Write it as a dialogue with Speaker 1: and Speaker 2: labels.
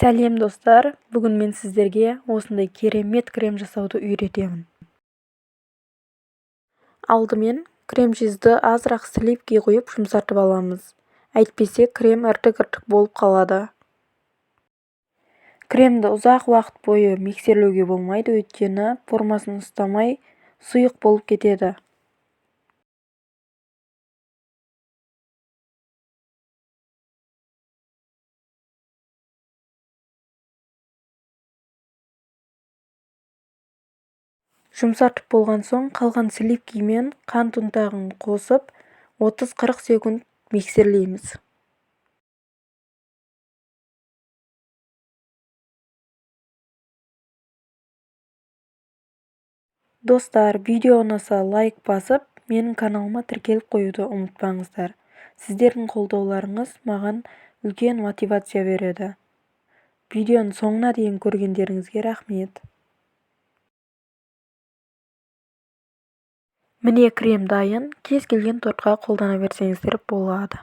Speaker 1: Сәлем, достар! Бүгін мен сіздерге осындай керемет крем жасауды үйретемін. Алдымен крем-чизді азырақ сливки құйып жұмсартып аламыз. Әйтпесе крем іртік-іртік болып қалады. Кремді ұзақ уақыт бойы миксерлеуге болмайды, өйткені формасын ұстамай, сұйық болып кетеді. Жұмсартып болған соң, қалған сливки мен қант ұнтағын қосып, 30-40 секунд миксерлейміз. Достар, видео ұнаса, лайк басып, менің каналыма тіркеліп қоюды ұмытпаңыздар. Сіздердің қолдауларыңыз маған үлкен мотивация береді. Видеоның соңына дейін көргендеріңізге рахмет. Міне, крем дайын. Кез келген тортқа қолдана берсеңіздер болады.